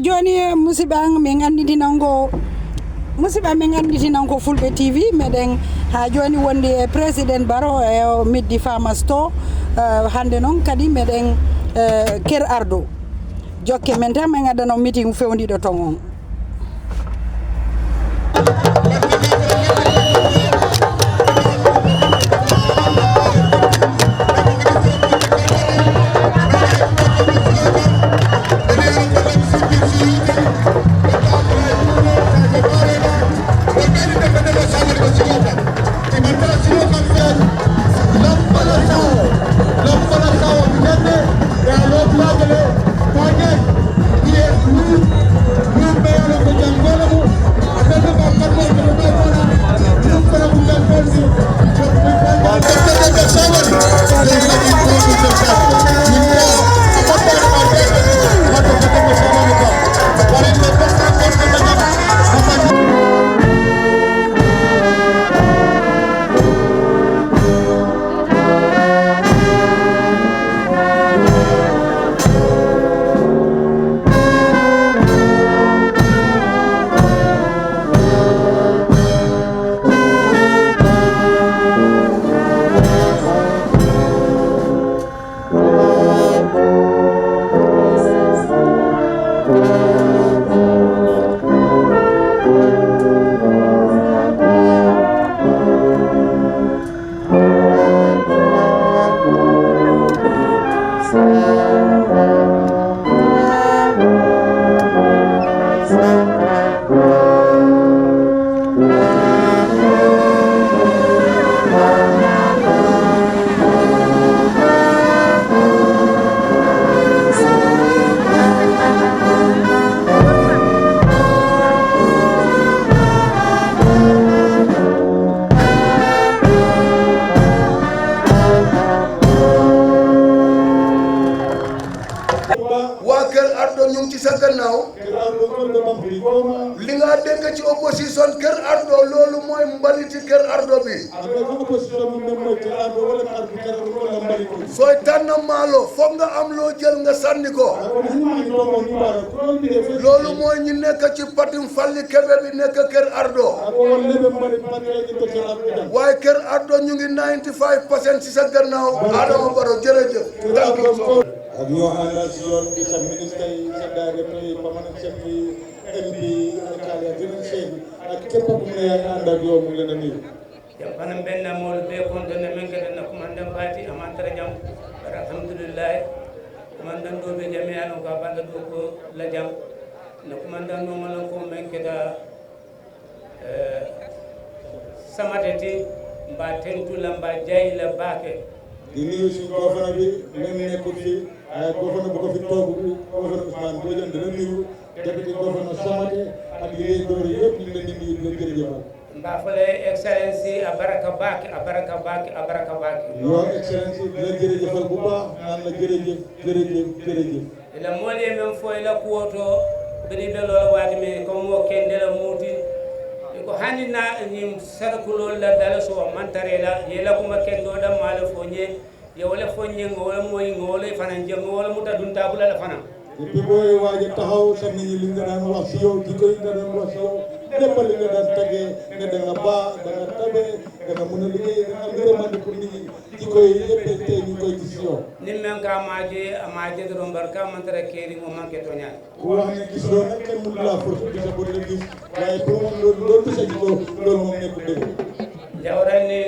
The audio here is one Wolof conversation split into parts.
joni musibang min anditinan ko Fulbe TV meɗen ha joni wonde e président Barrow e middi Farmers Store hande noon kadi meɗen Ker Ardo jokke men tan min gaddano meeting fewniɗo ton on. li nga dégg ci opposition Ker Ardo loolu mooy mbaliti Ker Ardo bi sooy tànn maalo foog nga am loo jël nga sànni ko loolu mooy ñi nekk ci patim Falli Kebe bi nekk Ker Ardo waaye Ker Ardo ñu ngi 95% ci sa gannaaw Adama Barrow jërëjëf ak ñoo àndal si yoon bi sa ministre yi sa directeur yi permanent chef yi MP alcalde dinen chef ak képp ku ne yaa ànd ak yow mu leen a nuyu fanam benn mool be kontone men kede na kumandan parti amantara jam alhamdulillah kumandan do be jami ano ka banda do ko la jam na kumandan no malan ko men keda samateti mba tentula mba jayla baake di nuyu suñu gouverneur bi même nekkul fii ay gouverneur bu ko fi toog gouverneur Ousmane Bodian dina nuyu député gouverneur Samate ak liggéey doore yëpp ñu leen di nuyu di leen jërëjëfal mba fale excellency a baraka baake yoo excellency di leen jërëjëfal bu baax naan la jërëjëf ila moole men fo ila kuwoto beni be lola waati me ko mo kendela muuti ko hani na ni sarakulol la dala so mantare la yela ko makendo da mala fo nye ye wala fo nye ngol moy ngol fanan je ngol muta dun tabula la fanan depuis booy waaje taxaw sa nit ñi li nga daan wax si yow di koy nga daan wax si yow lépp li nga daan tagee ne da nga baax da nga tabe da nga mën a liggéey da nga am yërmande pour nit ñi di koy yëpp tey ñu koy gis si yow ni men ka maaje do mbarka mantare keri mo manke to ñaan ku wax ne gis loo nag kenn mënu laa force bi sa bët la gis waaye pour moom loolu sa gis loolu moom nekkul dëgg jawrani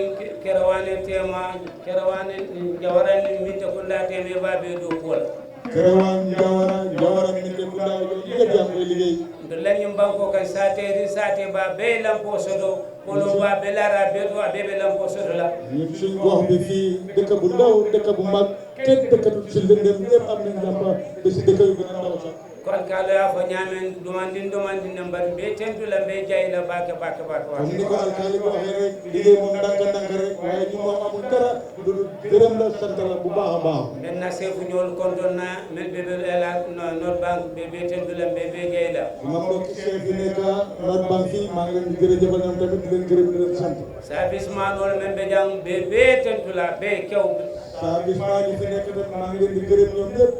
kerawane tema kerawane jawrani mitte kulla teme babe do pol Kerewan jawara min de kunda yëpp yaa koy liggéey do lañu banko kan sate ba be lampo sodo polo ba be lara be do be lampo sodo la ñun suñ gox bi fii dëkk bu ndaw dëkk bu mag te dëkk ci lëndëm yëpp am nañ jàmpa ba si dëkk yu gën a ndaw sax kon kala ya fo ñamen dumandin nambar be tentu la be jayla bake comme ni ko alkali ko waxee rek liggéey moom ndànk rek waaye ñu moom amul dara du gërëm la sant la bu baax a baax maintenant sefu ñol konton na mel be la North Bank be tentu la be jayla ma mbokk chef yi nekk North Bank fii maa ngi leen di jërëjëfal ñoom tamit di leen gërëm di leen sant service man wol men be jang be tentu la be kew service maa ngi fi nekk nag maa ngi leen di gërëm ñoom ñëpp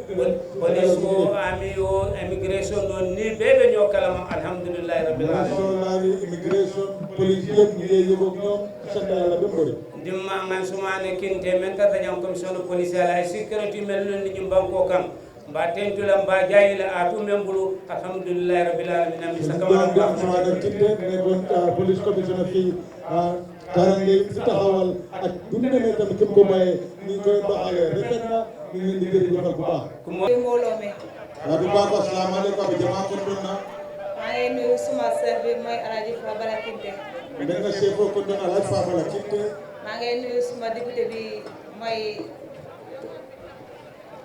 police o ami o immigration noon ni ɓeɓe ñoo kalama alhamdulillahi rabbil alamin immigration police yëpp ñu ngi yëgoog ñoom sant yàlla ba mbëri dimma man sumane kinte men tata jam commission de police ala ay sécurité mel non ni banko kam mba tentula mba jayila a tout men bulu alhamdulillahi rabbil alamin mi sakama sumane kinte ne gon police commissioner fii karange fi taxawal ak bu ñu demee tamit kim ko maye ni koy doxalee rafet na ñu ngi leen di jërëjëfal bu baax mbooloo mi du baax asalaamaaleykum bi jama ko doon na maa ngi nuyu suma chef bi mooy Alaaji Fa Bala Kinte ben nga chef ko doon Alaaji Fa Bala Kinte maa ngi nuyu suma député bi mooy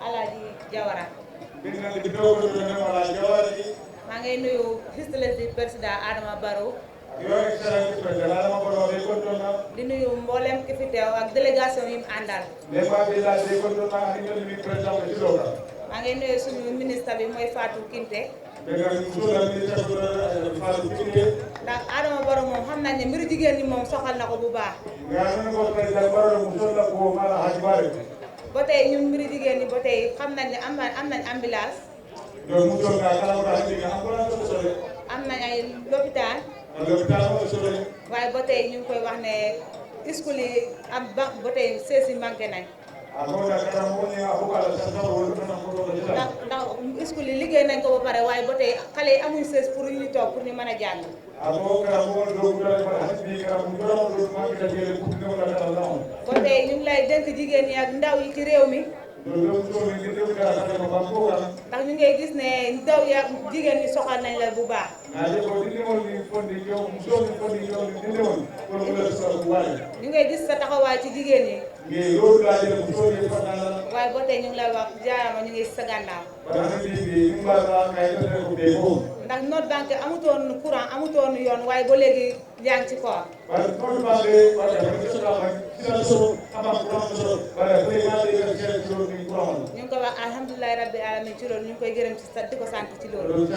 Alaaji Jawara ben nga député ko doon Alaaji Jawara gi maa ngi nuyu Excellence président Adama Barrow Your Excellency président Adama Barrow ko doon na di nuyu mboolem ki fi teew ak délégation yi mu àndal maa ngi nuyu suñu ministre bi mooy Fatou Kinte ndax Adama Barrow moom xam nañ ne mbiru jigéen ñi moom soxal na ko bu baax ba tey ñun mbiru jigéen ñi ba tey xam nañ ne am nañ ambulance am nañ ay lopitaan waaye ba tey ñu ngi koy wax ne school yi am ba tey seesi manqué nañ ndax school yi liggéey nañ ko ba pare waaye ba tey xale yi amuñ sees pour ñu toog pour ñu mën a jàng ba tey ñu ngi lay dénk jigéen ñi ak ndaw yi ci réew mi ndax ñu ngi gis ne ndaw yi ak jigéen ñi soxal nañ la bu baax ñu ngi gis sa taxawaay ci jigéen ñi waaye ba tey ñu ngi lay wax jaarama ñu ngi sa gànnaaw ndax note banque amutoon courant amutoon yoon waaye ba léegi yaa ngi ci koor ñu ngi koy wax alhamdulilah rabbil alamin ci loolu ñu ngi koy gërëm ci di ko sant ci loolu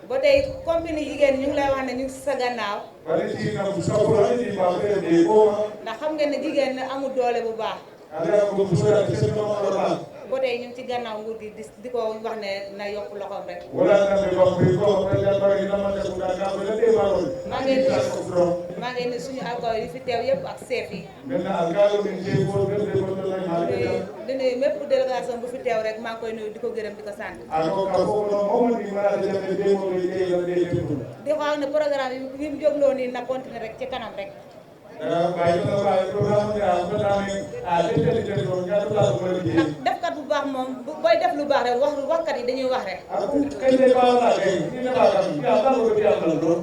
ba tey compagnie jigéen ñu ngi lay wax ne ñu ngi sa gannaaw ndax xam ngeen ne jigéen amul doole bu baax ba tey ñu ngi ci gannaaw nguur gi di ko wax ne na yokk loxoom rek maa ngi nuyu suñu alcool yi fi teew yëpp ak chef yi di nuyu mépp délégation bu fi teew rek maa ngi koy nuyu di ko gërëm di ko sant di ko wax ne programme yi mu jógloo nii na continuer rek ci kanam rek ndax defkat bu baax moom booy def lu baax rek waxkat yi dañuy wax rek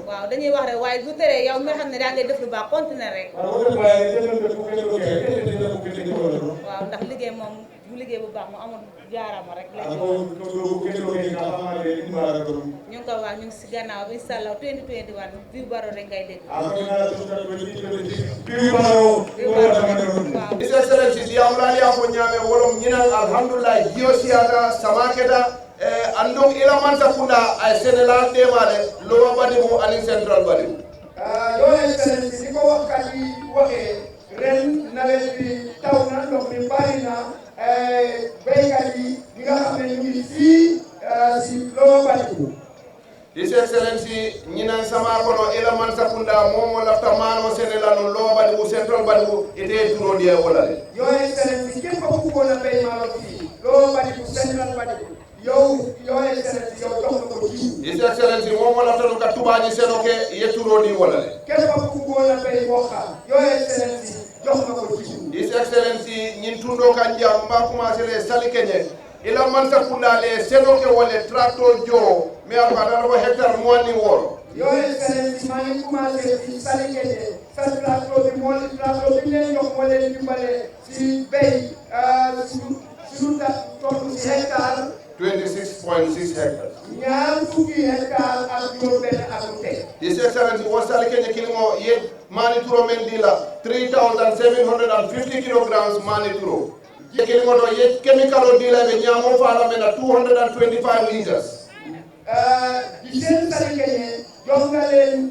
waaw dañuy wax rek waaye bu teree yow mi xam ne daa ngay def lu baax continuer rek waaw ndax liggéey moom bu liggéey bu baax mu amul jaarama rek la ñu ngi ko wax ñu ngi si gannaaw bi incha allah 2021 bi Barrow rek ngay dégg His Excellency Diamlali Afo Nyame wolom ñinal alhamdulillah jiyo siyata samaketa andong ilamanta kunda ay Sénégal demale lowa badimu ani central badimu Your Excellency ni ko waxkat yi waxee ren nawet bi taw na ndox mi bari na béykat yi ñi nga xam ne ñu ngi fii si lowa badimu His Excellency ñinan sama kono ilaman sakunda momo lafta mano Sénégal no lowa badimu central badimu ite turo die wolale Your Excellency képp ku bëggoon a béy maalo fii lowa badimu central badimu yow Your Excellency yow jox na ko jiw His Excellency momo lafta no ka tubaji senoke yeturo di wolale képp ku bëggoon a béy mboqa Your Excellency jox na ko jiw His Excellency ñin tundo kan jam mba commencé les sali kenye ila man sakunda le senoke wala tractor jo mi alfa dara hectare mo ni woro Your Excellency maa ngi commencé ci Salikete sa tracteur bi moo leen jox moo leen dimbale si béy suñu toll si hectare 26.6 hectares ñaar fukki hectare ak juróom-benn ak lu teg His Excellency wo Salikete kilimo ye mani turo men dila 3,750 kilograms mani turo je kilimo do ye chemical o dila be nyamo fala mena 225 liters di seen Salikete jox nga leen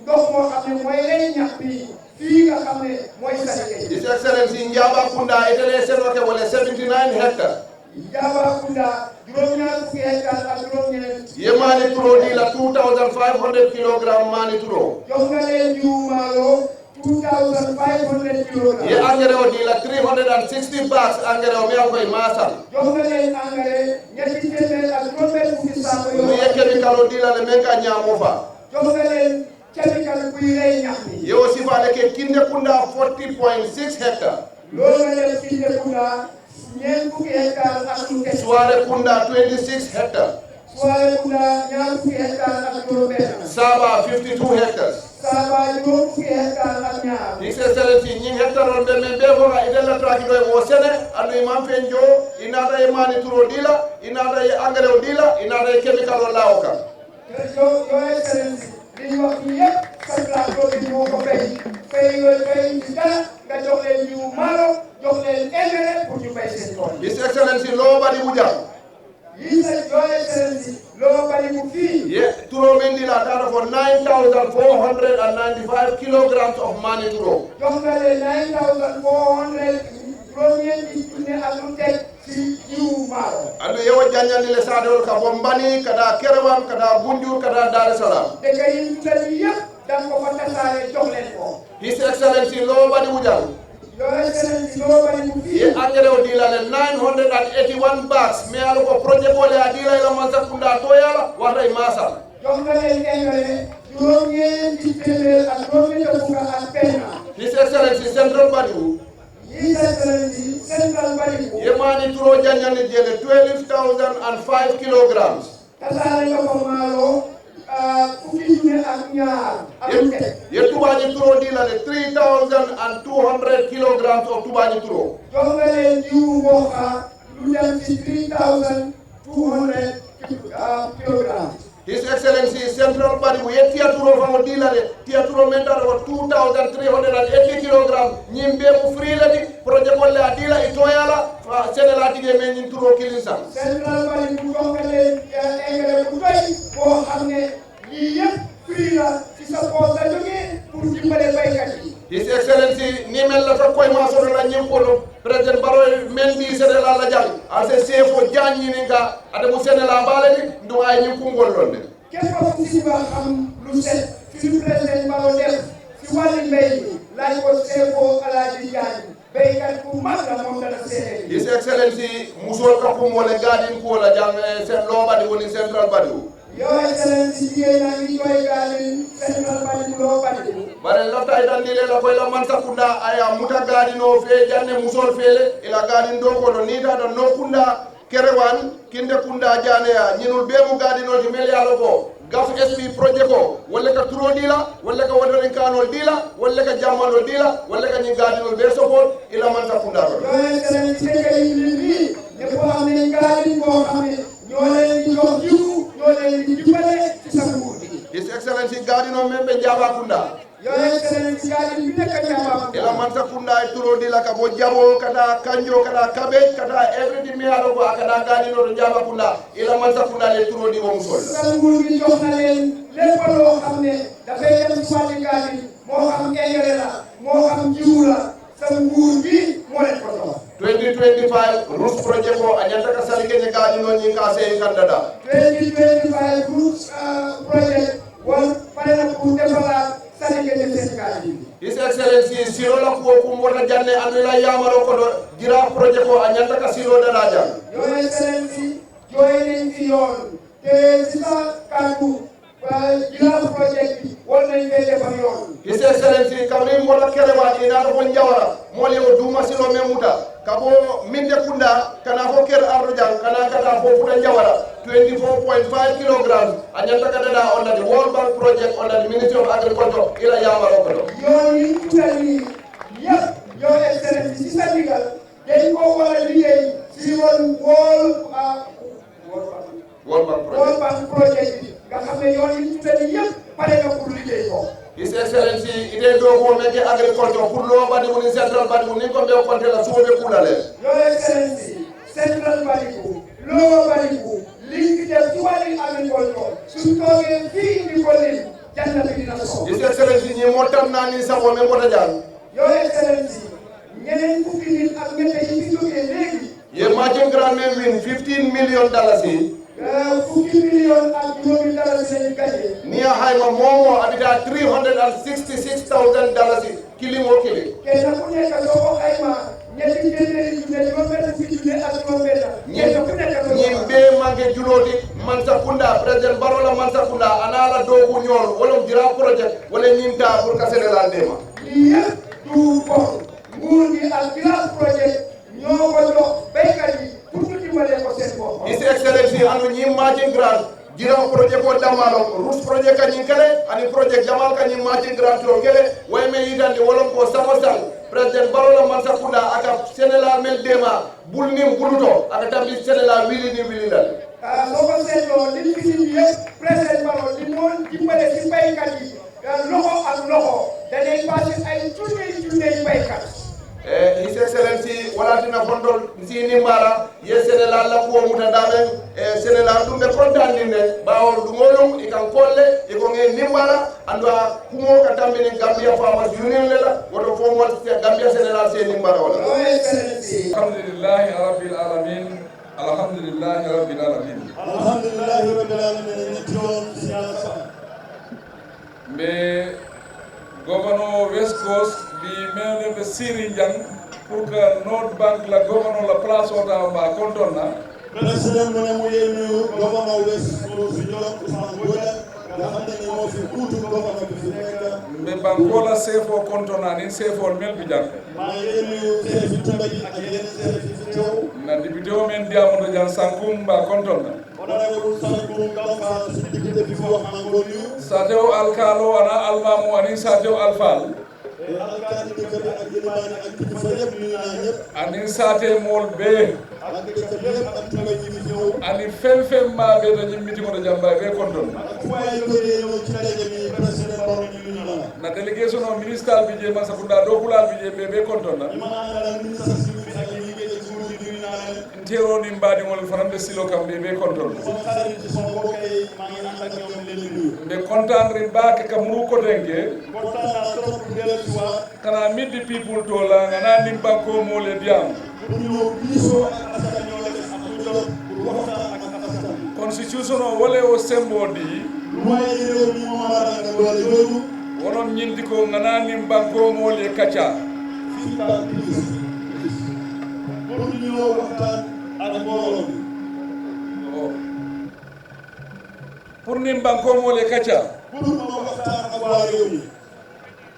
ndox moo xam ne mooy leen ñax bi fii nga xam ne mooy Salike. His Excellency Njabakunda itele senoke wala 79 hectares. Njabakunda juróom-ñaar fukki hectares ak juróom-ñeent. Ye mani turo di la 2,500 kilogram mani turo. jox nga leen jiwu maalo 2,500 kilograms. Ye engrais di la 360 bags engrais mi akoy masal. jox nga leen engrais ñetti téeméer ak juróom-benn fukki saako Ni ye chemical di la le menka nyamo fa. jox nga leen chemical buy rey ñax mi. Ye aussi fa de ke Kinde Kunda 40.6 hectares. loolu nga def Kinde Kunda ñeent fukki hectares ak lu teg. Suare Kunda 26 hectares. Suare Kunda ñaar fukki hectares ak juróom-benn. Saba 52 hectares. Saba juróom fukki hectares ak ñaar. His Excellency ñi hectare on be men be ko ga idella traki do wo sene anu imam fenjo inata e mani turo dila inata e engrais dila inata e chemical o laoka. Your Excellency li ñu wax nii yëpp sa plateau bi moo ko fay ci dara nga jox leen jiwu maalo jox leen engrais pour ñu bay seen tool. His Excellency lo badi buja. Your Excellency loo bari mu fii. Ye turo men dila data for 9,495 kilograms of mani turo. jox nga leen 9,400 juróom-ñeenti junne ak lu teg ci jiwu maalo. Anu yewo janyandi le sadol ka bombani kada Kerewan kada Bunjur kada Dar es Salaam. dëkk yi ñu tuddal yëpp da nga ko fa tasaare jox leen ko. His Excellency lo badi buja. Your Excellency loo bari mu Ye fii. engrais o dila le 981 bags me alu ko projet ko le adila ila mansa kunda toyala wata e masal. jox nga leen engrais juróom-ñeenti téeméer ak juróom-ñetti fukk ak benn. His Excellency Central Badiou His Excellency Central Bariku. yemani turo janyani jele 12,005 kilograms. tasaare nga ko maalo fukki junne ak ñaar ak lu teg. Ye tubani turo dila le 3,200 kilograms of tubani turo. jox nga leen jiwu mboqa lu dem ci 3,200 kilograms. His Excellency Central Badiou ye tiaturo fango dila le tiaturo mental o 2,380 kilograms nyimbe mu free la di projet ko le adila itoyala fa senela dige men nyin turo kilisa. Central Bariku jox nga leen engrais bu doy boo xam ne lii yëpp free la ci sa poche la jógee pour dimbale baykat yi. His Excellency ni mel la ta koy ma so la nyimpono President Barrow men bi senela la jang ase sefo janyi ni nga adamu senela bale ni ndu ay nyimpungol londe. képp ku si ba xam lu set fi lu président Barrow def si wàllu mbéy mi laaj ko Sefo Alaaji Jaañ béykat bu mag la moom dana seede. His Excellency musol ka kum wala gadin ko la jang sen lo badi woni Central Badiou. Your Excellency jigéen ñaa ngi koy gaalin Central Badiou loo badi. Bare lafta itan dile la koy la mansa kunda aya muta gadino fe janne musol fele ila gadin do ko do nita do no kunda Kerewan Kinde Kunda jane ya ñinul be mu gadino di mel yalo ko gaf SP projet ko wala ka turo dila wala ka wadon kanol dila wala ka jamalo dila wala ka ñi gadino be sokol ila mansa kunda do. Your Excellency dëkk yi nii ñëpp am nañ gaalin boo xam ne ñoo leen di jox jiwu ñoo leen di dimbale ci sa nguur gi. His Excellency gadino membe Jaba Kunda Your Excellency gaalin bi nekk Jaba ila mansa kunda e turo dila ka bo jabo kada kanjo kada cabbage kada everything mi halo ko kada gadino do Jaba Kunda ila mansa kunda le turo di mo sol. sa nguur gi jox na leen lépp loo xam ne dafay dem ci wàllu gaalin moo xam engrais la moo xam jiwu la sa nguur gi moo leen ko jox. 2025 Rus projet ko anyanta ka sali kenye gadino nyi ka se kandada 2025 Roots project won pare na pour defaraat Salike de seen gaalin. His Excellency siro la ko kumbota janne andila yamaro ko do jira projet ko anyanta ka siro dada jang. Your Excellency jooy nañ fi yoon te si sa kàddu jila project bi war nañ koy defar yoon. His Excellency kawri mbola Kerewan ina ko njawara moli o duma silo memuta kabo minde kunda kana fo ker ardo jang kana kata fo futa njawara 24.5 kilograms anyanta ka dada under the World Bank project under the Ministry of Agriculture ila yamaro ko do. yoon yi ñu tuddal nii yëpp Your Excellency ci sa ndigal dañ ko war a liggéey si woon World Bank project bi nga xam ne yoon yi ñu tuddal nii yëpp pare nga pour liggéey ko. His Excellency ide do ko meke agriculture pour lo badi woni Central Badiou ni ko be konte la so be kulale. Your Excellency Central Badiou Lower Badiou li def ci wàllu agriculture su toogee fii di ko lim jant bi dina so. His Excellency ñi motam nani sabo men bota jang Your Excellency ñeneen fukki nit ak ñette yi fi jógee léegi ye marching grand men win $15 million fukki million ak juróomi dalasi lañu gañe niya hayma momo abita $366,000 kilimo kili kenn ku nekk soo ko xayma ñetti téeméeri junne juróom-benn fukki junne ak juróom-benn kenn ku nekk ñi be manke juloti Mansa Kunda president Barola Mansa Kunda anala dogu ñol wala dira project wala ñinta pour ka Sénégal dema lii yëpp du bon nguur gi ak village projet ñoo ko jox béykat yi pour ñu dimbalee ko seen bopp. His Excellency anu ñi marching grand jira project ko damalo rus project ka ñi kele ani project jamal ka ñi marching grand to kele way me yitandi wala ko samosal president Barola Mansa Kunda aka Sénégal mel dema bul nim buluto aka tambi Sénégal wili ni wili la soo ko seetloo li fi indi yëpp président Barrow li moo dimbale si béykat yi loxo ak loxo dañuy passé ay junne béykat. His Excellency wala tina fondol sini mara ye Sénégal la ko muta damen Sénégal dum be kontandi ne bawo dungolum ikan kolle iko nge nimbara andwa kumo ka tambini Gambia Farmers Union lela woto fo mo Gambia Sénégal se nimbara wala alhamdulillah rabbil alamin alhamdulillah rabbil alamin alhamdulillah rabbil alamin ñetton siyasa mais gouverneur West Coast bi mene be siri jang pour que North Bank la gouverneur la place ota ma kontonna président mo mo yenu gouverneur West Coast ñoom Ousmane Boya nga xamne ni mo fi kuutu gouverneur bi fi nekk mais bankola sefo kontonna ni sefo mel bi jang ma yenu chef tabaki ak yeneen chef fi teew na député o men diamondo jan sankum ba kontonna honorable Sankum Kamfa si député bi fo wax mango ñu sateo alkalo ana almamu ani sateo alfal alkali de kebe ak yimani ak kilifa yëpp ñu naan ñëpp ani sate mol be ak dëkk bi yëpp ak tubay yi fi ñëw ani fem ma be dañu miti mo jamba be kontonna ak waaye ko dee ñëw ci ndaje mi président Barrow ñu ñu la na délégation o ministériel bi je Mansa Kunda do kulal bi je be kontonna imana ala ministre sibu fi ak yi ngeen ci nguur gi ñu naan ntero ni mbadi ngol farande silo kam be kontonna sama xarit ci sama mbokk yi maa ngi ànd ak ñoom leen di nuyu mbe contendre baake kam ru ko denke kontaan naa trop pour dellu si waat kana middi people to la ngana nim banko mo le diam pour ñëw diisoo ak askan ñoo la def ak ñu jot pour waxtaan ak askan constitution o wole o sembo di lu may réew mi moo mara nga doole jooju wonon ñindi ko ngana nim banko mo le kacha fii ba police pour ñu ñëw waxtaan ak mbooloo bi pour nim banko mo le kacha pour ñu waxtaan ak waa réew mi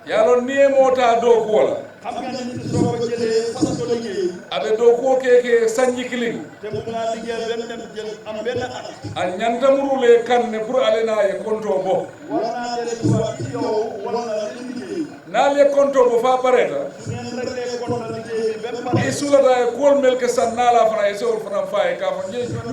yalon ni mota do ko wala xam nga ne nit soo ko jëlee fas ko liggéey abe do ko keke sanji kiling te bu nga liggéey benn dem jël am benn at a ñanta murule kan ne pour alena e konto bo war naa dellu si waat ci yow wala la liggéey na le konto bo fa pareta su ngeen réglé compte liggéey bi benn pare e sulata e kol mel ke san nala fana e sewol fana faye ka fa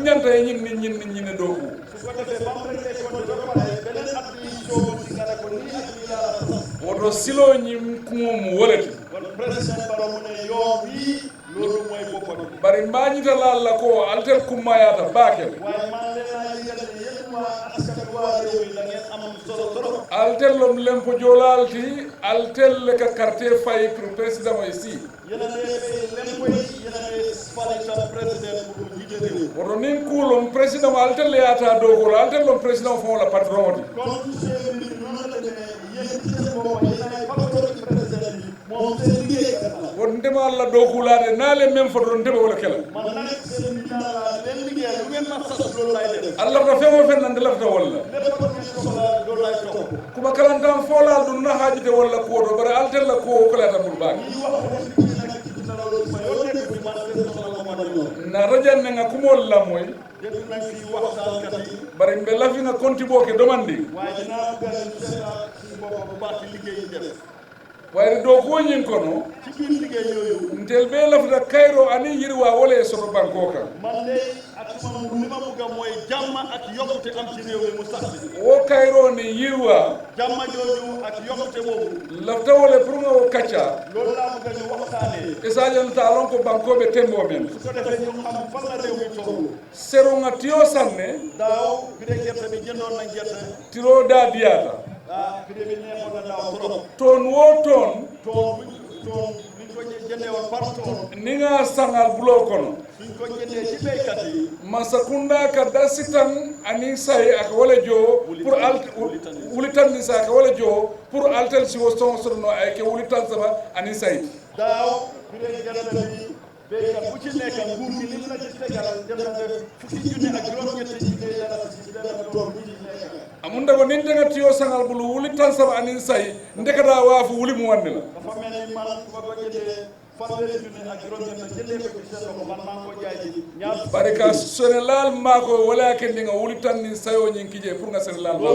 ñanta e ñin ne do ko su ko defee ba mu réglé compte ba pare beneen at bi soo si nga ne ko nii ak nii laa la sas woto silo ñim kumo mu wolati kon président Barrow mu ne yoon bii loolu mooy boppam bari mbañita lalla ko altel kummayata bakel waaye man leen naa yëgal ne yéen waa askan waa réew mi da ngeen am solo trop altel lom lempo jolalti altel le ka carte fay pour président o ici yéen a dee fay leen koy yéen a dee fal itam président pour jiite réew woto nin kuulom président o altel le yata dow kolo altel lom président o fon la patron oti kon seen mbir noonu la demee yéen ci seen bopp yéen ay facteur ci président bi moom seen liggéeykat la won ndema alla dow kulade naale même foto ɗon ndeɓa wala kela man nag seen dinaa leen liggéey lu ngeen ma sas loolu laay def allah lafta femo fen nande lafta walla lépp lu ngeen soxla loolu laay topp kuma kalantan folal ɗum na haajide walla kuwoto bara altella kuwo kolata ɓur baake ñi wax wax ci nag ci dina loolu fa yow nekk fi man seen soxla mo dañ ñoo na rajanne nga kumol lamoy def nañ fi waxtaankat yi bari mbe lafina konti boke domandi waaye dinaa gën seetaat suñu bopp bu baax ci liggéey yi def wayde dow koñin kono ci biir liggéey yooyu ntel ɓe lafta kayro ani yirwa wala e soto banko kan man de ak sama li ma bëgg a mooy jàmm ak yokkute am ci réew mi mu sax bi wo kayro ni yirwa jàmm jooju ak yokkute boobu lafta wala pour nga o kacca loolu laa bëgg ñu waxtaanee e sajon talon ko bankoɓe tembo men su ko defee ñu xam fan la réew mi toll seronga tiyo sanne daaw bi de gerte bi jëndoon nañ gerte tiro da diyata ton wo ton ninga sangal bulo kono Masakunda ka dasitan ani say ak wala jo pour wulitan ni sa ka wala jo pour altel si wo son no ay ke wulitan sama ani say daw béykat bu ci nekk nguur gi lim la ci tegal dem na fukki junni ak juróom-ñetti junni dara ci benn tool bu ci nekk amunda ko nin nga tiyo sangal bulu wulitan sama ani say ndekata waafu wuli mu wandi la dafa mel ni man ko ko jëlee fanweeri junni ak juróom-ñett jëlee ko ci seen loxo man maa ngi ko jaay ci ñaar barika Sénégal mako wala ke ndi nga wulitan ni sayo nyi kije pour nga Sénégal ba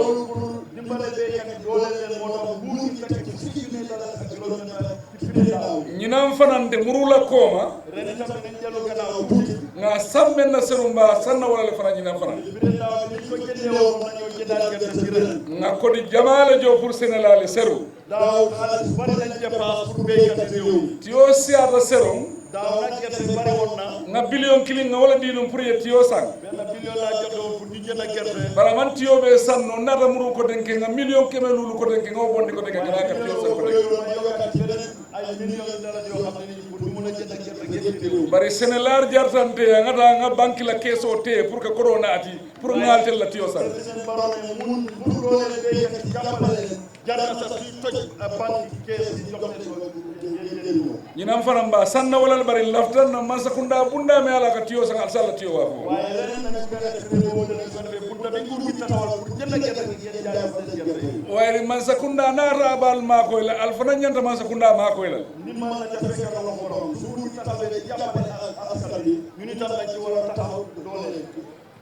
dimbale béykat yi doole leen moo tax nguur gi fekk ci fukki junni dara ak juróom-ñett ci prix daaw ñinam fanante murula koma ren itam nañ dellu gannaaw tuuti nga sammen na serumba sanna wala le fana ñinam fana prix daaw bi ñu ko jëndee woon nañoo jëndaat gerte ci ren nga ko di jamaale jo pour Sénégal seru daaw xaalis bari nañ dépense pour béykat yi réew mi tiyo siata serum daaw nag gerte bari woon na nga billion killing nga wala dinum pour ye tiyo sang benn billion laa jotoo pour di jënd gerte bara man tiyo be sanno nata muru ko denke nga million keme lulu ko denke nga bondi ko denke nga ka tiyo sang ko denke ay million dara yoo xam ne ni pour mën a jënd gerte réew bari Sénégal jartante nga ta nga banque la keso te pour que corona ati pour ngaltel la tiyo sang seen barone mun pour doole béykat yi jàppale jar na sax suy toj banque kees yi jox leen ko ñinam faram ba sanna wala bari laftan na Masakunda bunda me ala ka tiyo sang al sala tiyo wa fo waaye leneen nañ ko def réew dañ ko defee bunta bi nguur gi taxawal pour jënd gerte gi ngeen jaay seen gerte waaye Masakunda naata bal ma koy la al fana ñanta Masakunda ma koy la ni ma la jafe ka la borom su nguur taxawee jàppale askan bi ñu ni tam lañ ci war a taxaw doole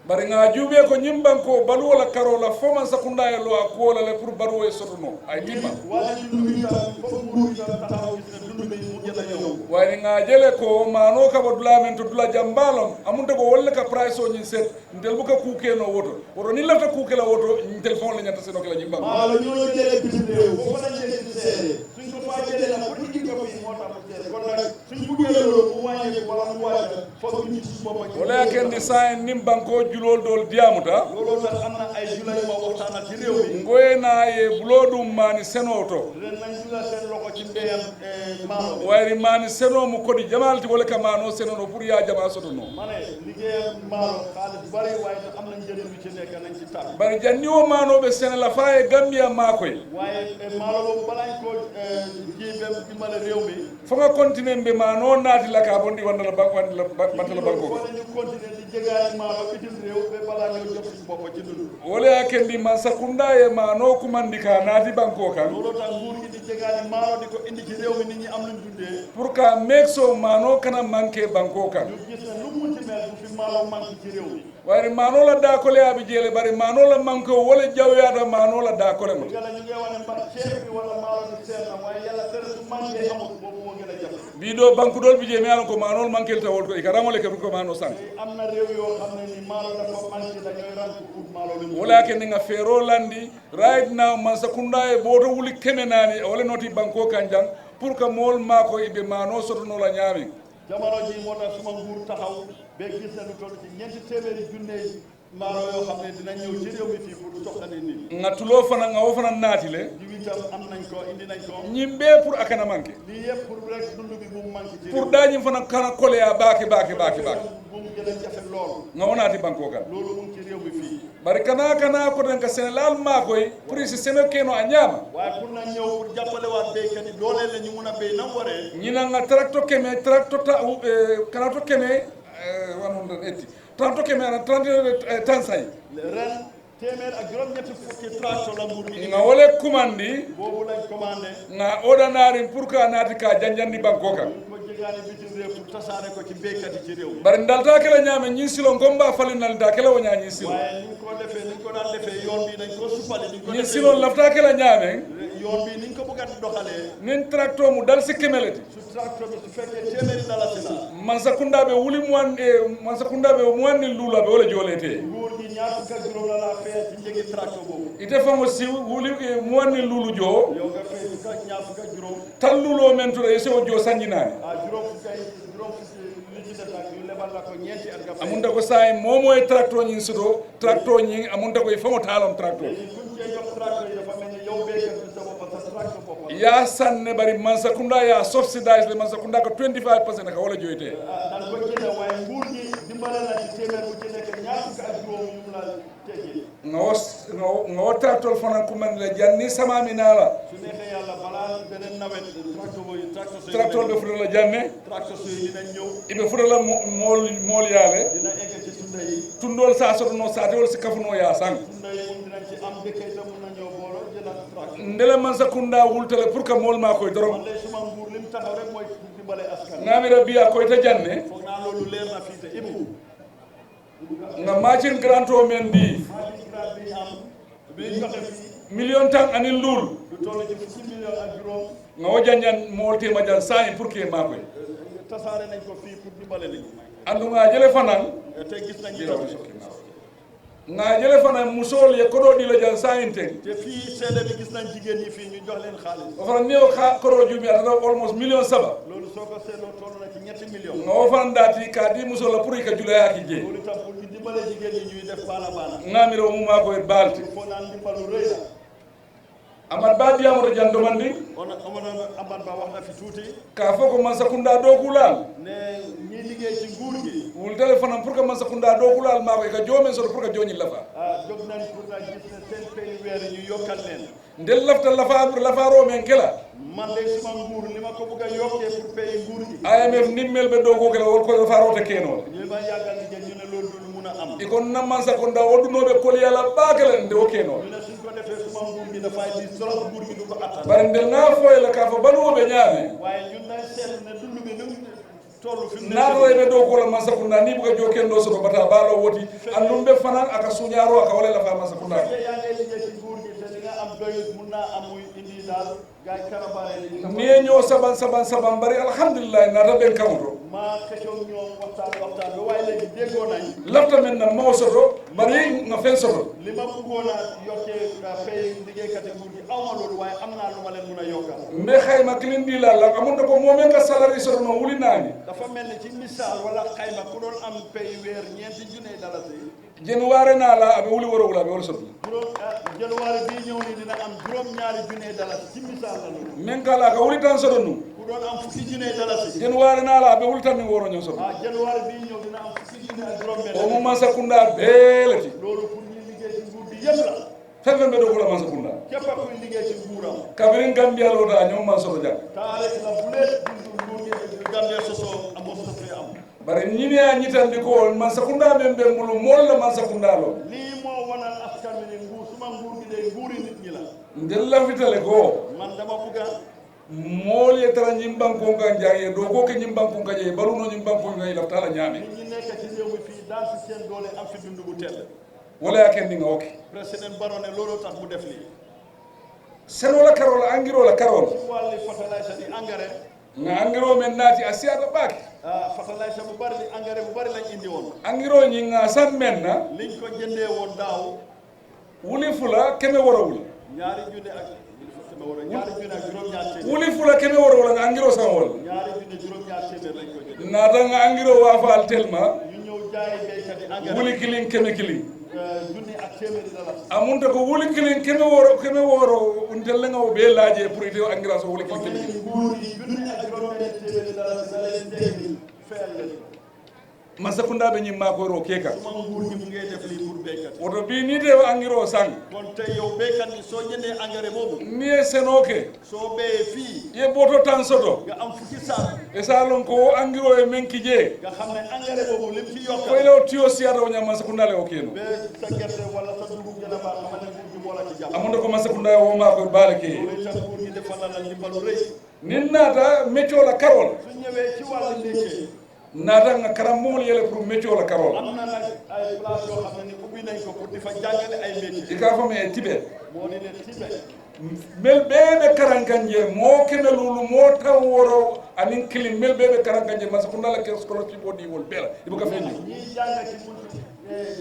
bari nga jube ko ñimbanko balu wala karola fo Masakunda e lo akola le pour baru e sotono ay timma wala ñu ngi tam fo nguur gi taxaw ci dundu bi mu jëla yow waaye nga jele ko mano ka badula men to dula jambalom amunta ko wolle ka price o ñin set ndel bu ka kuke no woto woto ni lafta kuke la woto ndel fon la ñanta seno kala ñimbanko wala ñoo jëlé bitim réew fo lañ leen ci séré suñ ko fa jëlé la ko digg ko fi moo tax séré kon nak suñ buggé lo mu wañé ko wala mu wañé fo ñu ci boppa wala ken di sa nimbanko julol dol diamuta lolo tax amna ay julay mo waxtana ci réew mi ngoyna ye bulodum mani senoto ren nañ jula seen loxo ci mbéyam maalo wayri mani seno mu kodi jamalti wala ka mano senono pour ya jama sotono mané liggéeyam maalo xaalis bari waaye am na njëriñ lu ci nekk nañ ci tar bari janni o mano be senela faye Gambia makoy waaye maalo boobu balañ ko jiibem dimbale réew mi fo nga continuer mbe mano naati la ka bondi wanda la bank wanda la batala banko ko ñu continuer di jégaani maalo bitim réew be bala ñoo jot ci bopp ci dund wala kendi Masakunda e mano kumandi ka naati banko kan loolu tax nguur gi di jégaani maalo di ko indi ci réew mi nit ñi am luñ dundee pour ka make so mano kana manke banko kan ñu gis ne lu mu ci mel bu fi maalo manque ci réew mi wayri mano la dakole abi jele bari mano la manko wala jawyada mano la dakole mo yàlla ñu ngi wane mbar ceeb bi wala maalo bi seet na waaye yàlla tere su manqué amul boobu moo gën a jafe bi do banku dol bi je mi ala ko mano mankel tawol ko ikaramole ke ko mano sang am na réew yoo xam ne ni maalo dafa manqué dañooy rànk pour maalo li mu wala ke nga fero landi right now Masakunda e boto wuli kemenani wala noti banko kanjang pour que mol mako ibe mano sotono la ñaami jamono ji moo tax suma nguur taxaw ba gis na lu toll ci ñeenti téeméeri junne maalo yoo xam ne dina ñëw ci réew mi fii pour joxane nit nga tulo fana nga wo fana naati le jiw itam am nañ ko indi nañ ko ñimbe pour akana manke lii yëpp pour rek dund bi bu mu manqué ci pour dañi fana kana kole a baake bu mu gën a jafe lool nga wonati banko kan loolu mu ngi ci réew mi fii bari kana ko den ka Sénégal ma koy pour si sene keno a ñaama waaye pour na ñëw pour jàppale waat béykat yi dooleel la ñu mun a béy nam waree ñina nga tracto keme tracto ta kana to keme wanon etti tracto keme ana 30 tansay ren téeméer ak juróom-ñetti fukki tracteur la nguur gi nga wole commandi boobu lañ commandé nga ordinary pour ka naati ka janjandi banko kan ko jegaani bitim réew pour tasaare ko ci béykat yi ci réew mi bari ndalta kala ñaame ñi silon gomba falinal da kala wonya ñi silon waaye ni ko defee ni ko daan defee yoon bi dañ ko suppali ni ko ñi silon lafta kala ñaame yoon bi ni ko bëgg a doxalee nin tracteur mu dal si kemeleti su tracteur bi su fekkee téeméeri dalasi la Masakunda be wuli Masakunda be muwanni lula be wala jolete nguur gi ñaar fukk ak juróom la fee ci njëgi tracteur boobu ite famo si wuli muwanni lulu jo yow nga fee fukk ak ñaar fukk ak juróom tallulo men to e sewo jo sanjinaani juróom fukk li ci amunta ko say momo e tracteur ñi sudo tracteur ñi amunta ko e famo talon tracteur ya sanne bari Mansakunda ya subsidize le Mansakunda ko 25% ka wala joyte ngaw tracteur fana ko man la janni sama minala tracteur be fudala janne ibe fudala mol yaale tundol sa soto no sa tewol si kafuno ya sang ndele Mansakunda wultale pour que mol ma koy dorom ngamira biya koy ta janne nga machin granto men di million tan anin lul nga wajanjan molti ma jan sai pour que ma koy tassare nañ ko fi pour dimbalé li andu nga jele fanan te gis nañ nga jele fanan musol ye kodo di la jan sai te fi sédé bi gis nañ jigéen ñi fi ñu jox leen xaalis o fana neew kodo jubi ata almost million saba lolu soko sélo tollu na ci 7 millions nga o fan dati ka di musol la pour ka julaya ki je lolu tam pour ñu dimbalé jigéen ñi ñuy def bala bala ngamiro mu ma koy balti fo nan dimbalu reuy la amad ba diamoto jando mandi on amad ba wax na fi tuuti ka foko Mansakunda do kulal ne ñi liggéey ci nguur gi wul téléphone pour que Mansakunda do kulal ma koy ka jomen so pour que joñi lafa jog nañ pour na gis ne seen pay weer ñu yokkal leen ndel lafta lafa ro men kela man de suma nguur li ma ko bëgg a yokkee pour pay nguur gi AMF nimmel be do ko kela wol ko lafa ro te keno ñu ma yàggal liggéey ñu ne loolu du mun a am iko na Mansakunda wodunobe kol yalla bakala nde o keno ñu ne suñ ko defee suma nguur gi dafay di trop nguur gi du ko attan bari ndel na foy la ka fa baluwobe ñaame waaye ñun nañ seet ne dund bi nu tollu fi mu na do be do ko la Mansakunda ni buga joken do so bata balo woti andum be fanan aka suñaro aka wala lafa Mansakunda yaa ngay liggéey ci nguur gi te li nga am doyut mun naa am muy indi daal gaay karabaare ni ñoo saban bari alhamdulillah na ta ben kawto ma xëccoo ñoom waxtaan ba waaye léegi déggoo nañ lafta men na mo soto bari nga fen soto li ma bëggoon a yokkee pay liggéeykat yi nguur gi aw ma loolu waaye am naa lu ma leen mun a yokkal mbe xayma kilin di la amunta ko momen nga salary soto no wuli nani dafa mel ni ci misaal wala xayma ku doon am pay weer ñeenti junne dalasi January na la abe wuli woro wala abe wala soto juróom January bii ñëw ni dina am juróom-ñaari junne dalasi ci misaal la loolu men kala ka wuli tan soto nu ku doon am fukki junne dalasi January na la abe wuli tan ni woro ñoo soto January bii ñëw dina am fukki junne ak juróom-benn o mo Mansakunda beelati loolu pour ñuy liggéey ci nguur bi yëpp la fefe be do ko la Mansakunda képp kuy liggéey ci nguuram kabirin Gambia lo da ñoo man soto jak taarix la bu leen nguur gi Gambia sosoo amoo sa fee am bari ñine a ñitandi ko Mansakunda men be mulu mol la Mansakunda lo lii moo wanal askan wi ne nguur suma nguur gi de nguuri nit ñi la ndel la fitale ko man dama bëgga mool ye tara ñimbanko nga njaaye do ko ke ñimbanko nga je balu no ñimbanko nga ila tala ñaami nit ñi nekk ci réew mi fii daal fi seen doole am fi dund bu tedd wala ya ken nga oke président Barrow ne looloo tax mu def lii seno la karola angiro la karol ci wàlli fertilizer di engrais nga angiro men naati asiata baake fertilizer bu bari engrais bu bari lañ indi woon angiro ñi nga sam men na liñ ko jëndee woon daaw wuli fula keme woro wula ñaari junne ak juróom-ñaar téeméer wuli fula keme woro wula nga angiro sam wala ñaari junne juróom-ñaar téeméer lañ ko jëndee naata nga angiro waafal telma ñu ñëw jaay béykat yi engrais wuli kilin keme kilin junni ak téeméeri dala amunta ko wuli kilin keme woro untelle nga o be laaje pour ite angira so wuli kilin keme kilin nguur yi junni ak juróom-benn téeméeri dala da leen dégg fayal leen Mansakunda be ñim ma ko ro keka suma nguur gi mu ngay def lii pour béykat yi woto bi ni de angiro sang kon tey yow béykat yi soo jëndee engrais boobu ni e senoke soo béyee fii ye boto tan soto nga am fukki saak e salon ko angiro e men kije nga xam ne engrais boobu lim ci ko yokkal ile tiyo siata o ñam Mansakunda le o keno ba sa gerte wala sa dugub gën a baax xam ne nguur gi moo la ci jàpp amunta ko Mansakunda wo ma ko baale ke loolu itam nguur gi defal la ndimbalu rëy nin naata météo la karol su ñëwee ci wàllu ndékkee naata nga karammool yele pour météo la karol am na nag ay place yoo xam ne ni ubbi nañ ko pour di fa jàngale ay métier i ka fo me tibe moo di ne Tibet mel bebe karankanje mo keme lulu mo tan woro anin kilim mel bebe karankanje Mansakunda la ke scholarship o di wol bela ibuka feñi ñii jàng ci mun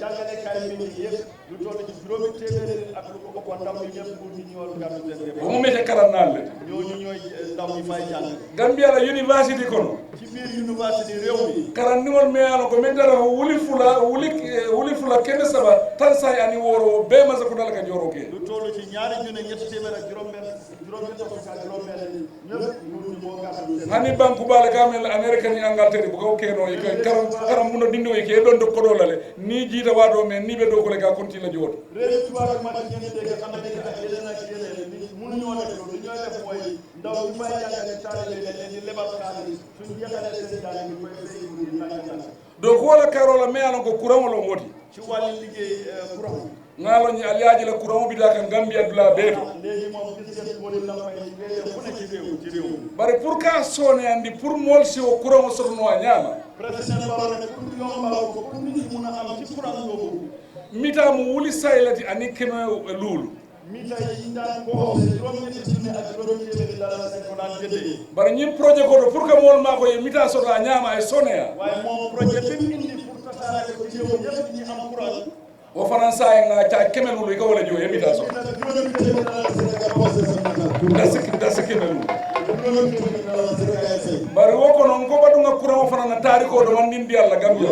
jàngalekaay mi ngi yëpp lu toll ci juróomi téeméeri ak lu ko ëpp ndaw ñi ñëpp pour ñu ñëwal gàddu seen débat o mo mete karannaalle ñooñu ñooy ndaw ñi fay jàng Gambia la university kono ci biir université réew mi karandiŋol me ano ko min dara wuli fula keme saba tan say ani woro be masa ko dal ka joro ke lu toll ci ñaari junne ñetti téeméer ak juróom-benn ñëpp ñu moo gàddu seen hani banku bale kamel America ni Angleterre bu ko keno e karam muno dindo e ke don do ko dolale ni jiita wado men ni be do ko le ka konti la jooto réew tubaab ma ci ñene dégg Amérique ak yeneen ni mënu ñoo def loolu ñooy def mooy ndaw ñu fay jàngale taale leen di lebal xaalis suñu jeexalee seen jàng ñu koy fay di jàng do ko wala karola me ano ko kuran wala wodi ci wàllu liggéey courant ngalo ni aliaji la kuran bi da kan Gambia dula beto léegi moom gis ngeen moo la fay fu ne ci réew bari pour ka sone andi pour mol si o kuran o sorno a ñama président Barrow ne pour yombal ko pour nit ñi mun a am ci courant boobu mita mu wuli saylati ani keme lulu mita yi daan ko juróom-ñetti junne ak juróom-téeméeri dara ko daan jëndee bari ñim projet ko do pour que mol ma ko ye mita soto a ñama ay sone ya waaye moom projet bi mu indi pour tasaare ko ci réew yëpp ñi am courant o fanan sa nga ca keme lulu ko wala jo ye mita soto da sikki melu bari wo ko non ko badu nga kuran o fanan taari ko do man ndi Allah Gambia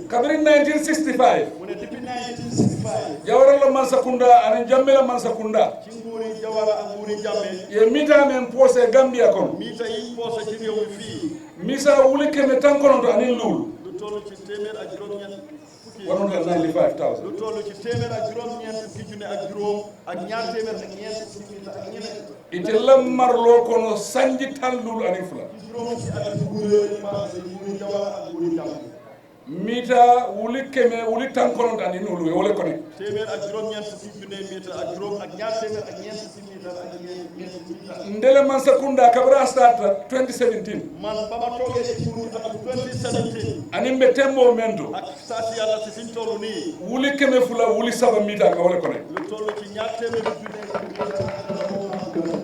kabiri 1965 mu ne depuis 1965 Jawara la Mansakunda ani Jammeh la Mansakunda ci nguuri Jawara ak nguuri Jammeh ye mita men posé Gambia kon mita yi posé ci réew mi fii misa wuli keme tan kono to ani lulu lu toll ci téeméer ak juróom-ñeent fukki 195,000 lu toll ci téeméer ak juróom-ñeent fukki junne ak juróom ak ñaar téeméer ak ñeent fukki mita ak ñeneen ite lammarlo kono sanji tan lulu ani fula juróom ci ak nguuri passé nguuri Jawara ak nguuri Jammeh mita wuli keme wuli tan kono to ani lulu wala ko ne téeméer ak juróom-ñeent fukki junne mita ak juróom ak ñaar téeméer ak ñeent fukki mita ak ñeent mita ndele Mansakunda kabra start 2017 man ba ma toogee ci nguur ak 2017 ani mbe tembo mento ak saa si yàlla si fiñ toll nii wuli keme fula wuli saba mita nga wala ko ne lu toll ci ñaar téeméeri junne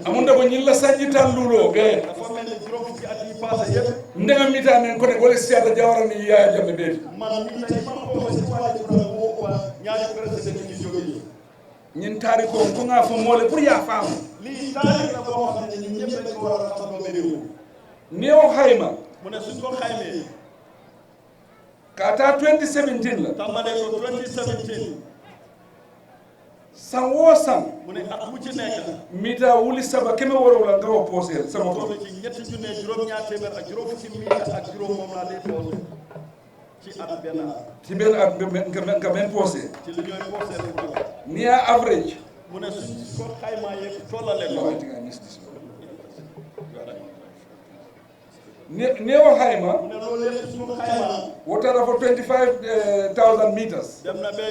amunda ko ñilla sanji tan lulo be dafa mel ni juróom fukki at yi passé yëpp ndega mita men ko ne wala siata Jawara ni Yaya Jammeh be man mii tey man ko ci wàllu courant moo ko ñaari président yi jógee ñin taari ko nga fo mole pour ya faamu lii taarix la boo xam ne ñun ñëpp dañ ko war a xam doomi réew ni o xayma mu ne suñ ko xaymee kata 2017 la tàmbalee ko 2017 san wo san mu ne at mu ci nekk mita wuli saba keme woro la nga wo posé sama ko toll ci ñetti junne juróom-ñaar téeméer ak juróom fukki mita ak juróom moom laa dee posé ci at benn at ci ben at nga men posé ci li ñooy posé pour ni a average mu ne suñ ko xaymaa yeeg tollale no, ko I think I missed this one. ni o xayma mu ne loolu yëpp suñ ko xaymaa wotara fo 25,000 meters dem na ba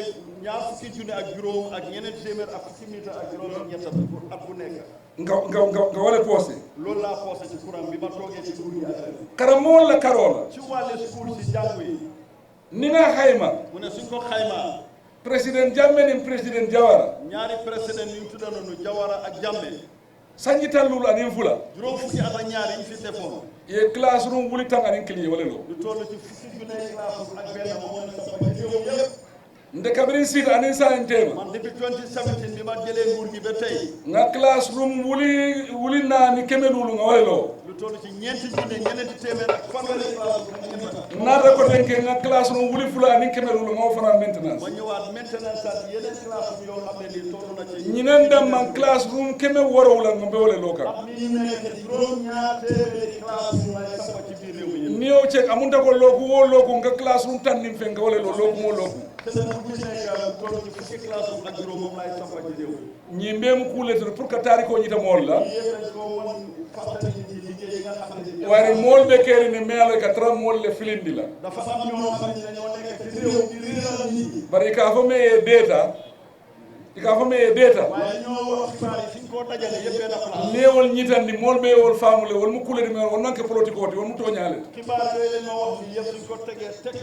ñaar fukki junne ak juróom ak ñeneen téeméer ak fukki mita ak juróom ñett pour at bu nekk nga wala posé loolu laa posé ci courant bi ma toogee ci nguur gi ak karamol la karola ci wàllu school si jàngu yi ni nga xayma mu ne suñ ko xaymaa président Jammeh ni président Jawara ñaari président yi ñu tudda noonu Jawara ak Jammeh sanji tan lulu ani fula juróom fukki at ak ñaar yi ñu fi defoon ye classroom wuli tan ani clear wala lo lu toll ci fukki junne classe ak benn moom la sama réew yëpp nde kabirin sita ani sayen tema man depuis 2017 bi ma jëlee nguur gi ba tey nga classroom wuli naani keme lulu nga wala lo lu toll ci ñeenti junne ñeneenti téeméer ak fanweeri classe naata ko denke nga classroom wuli fula ani keme lulu nga wo fana maintenance ma ñëwaat maintenance ak yeneen classe yoo xam ne lii toll na ci ñinen dam man classroom keme woro wala nga be wala lo kan at mi nekk juróom-ñaar téeméeri classe yu may samp ci biir réew mi ni o cek amunta ko loku wo loku nga classroom tan nim fe nga wala lo loku mo loku bu ci nekk toll ci fukki classe ak juróom moom laay samp ci réew mi ñi mbemu kuulete pour que taari ko ñita mool la yëpp dañ ko wan fàttali nit ñi liggéey yi nga xam ne wari mool be keeri ni meelo ka tra mool le filindi la dafa am ñoo xam ne dañoo nekk ci réew di réeral nit ñi bari ka fo me ye data ika fo me ye data waaye ñoo wax xibaar yi fi ñu koo dajale yëpp benn place neewol ñitandi mool be wol faamule wol mu kulede me wol manke politique oti wol mu toñaale xibaar yooyu la ñoo wax ni yëpp suñ ko tegee teg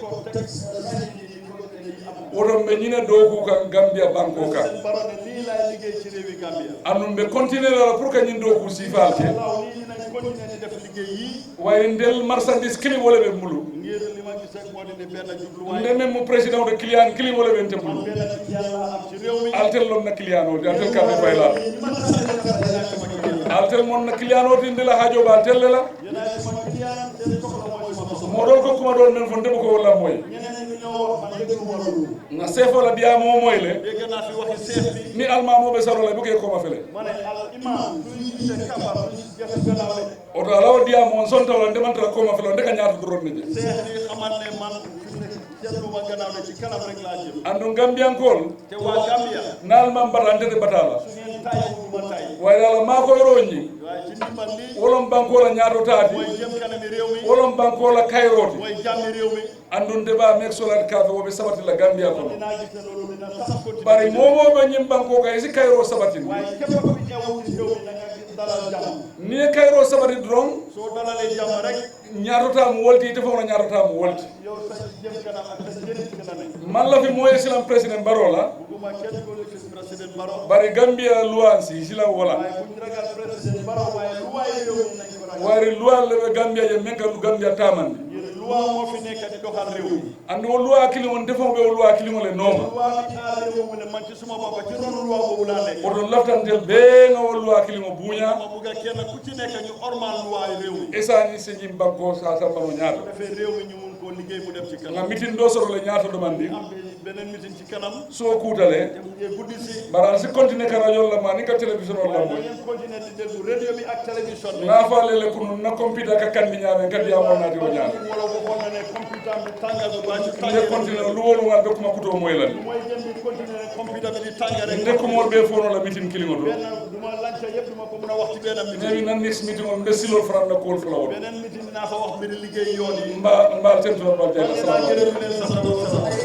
woto be ñine doogu ka Gambia banko ka Baro ne lii nii laay liggéey ci réewi Gambia andum be continuer la pour que ñin do ku sifalte law nii dinañ continuer di def liggéey yi waye ndel marchandise kili wala be mulu ngir li ma gis rek moo di ne benn jubluwaay ndeme mu président de client kili wala be temulu benn ci yàlla am ci réew mi altel lom na client o altel ka fay la altel mon na client o tin de la hajo ba tel la yéen sama client seen soxla mooy sama soxla mo do ko kuma do men fon de ko wala moy ñeneen ñi ñoo wax man dëgg ma loolu na sefo la dia mo moy le dégg naa fi waxi seef bi ni alma mo be saro la bu ke ko ma fele ma ne al imam duñu gisee kabar duñu def gannaaw de o do ala o dia mo son tawla de man tra ko ma fele de ka ñaatu dron ni seef bi xamal ne man fi mu nekk seetluma gannaaw de ci kanam rek laa jëm andu gambian kol te waa Gambia nal mam batante de batala su ngeen tay ma tay way dala ma ko roñi waaye ci ndimbal li wolom banko la ñaato taati mooy jëm kanami réew mi wolom banko la kayroti mooy jàmmi réew mi andunde ba mek solat kafe wobe sabati la gambia kono dinaa gis ne loolu dina sax continuer bari momo be ñim banko kay si kayro sabati waaye képp ku ñëw ci réew mi da nga gis dalal jàmm ni kayro sabati dron soo dalalee jàmm rek ñaatota mu wolti te fawna ñaatota mu wolti yow sa jëm kanam ak sa njëriñ ci la nekk man la fi moye silam président barola bugguma kenn ko ci président Barrow bari gambia luansi sila wala waaye buñ ragal président Barrow waaye lu waaye réew mi nañ ko ragal wari luwa le gambia je men ka du gambia tamandi ngir loi moo fi nekk di doxal réew mi andi o luwa kilimo defo be o luwa kilimo le noma loi bi aar réew mi ne man ci suma bopp ci ronu loi boobu laa nekk oto laftantel be nga o luwa kilimo buña ma bugg a kenn ku ci nekk ñu ormal loi réew mi esani se jim banko sa sambano ñaato defee réew mi ñu mun koo liggéey mu dem ci nga kanam mitin do soro le ñaato demandi am beneen meeting ci kanam so kuutale te mu ngi guddi si bara si continue ka radio la ma ni ka télévision la da mo ngeen continuer di déglu radio bi ak télévision bi na fa lele kunu na computer ka kandi ñaame kadi ya wona di o ñaame wala waxoon na ne computer bi tàngal bu baax ci nde tàngal continue lu wolu ngal be kuma kuto moy lan mooy jëm di continuer rek computer bi di tàngal rek nde ko mo be fono la mitin kilimo do benn du ma lance yëpp du ma ko mën a wax ci benn newi meeting nan next meeting on be silol fram na kol fula wol beneen meeting dinaa fa wax mbiri liggéey yoon yi mba tento ba jalla maa ngi salamu gërëm leen sant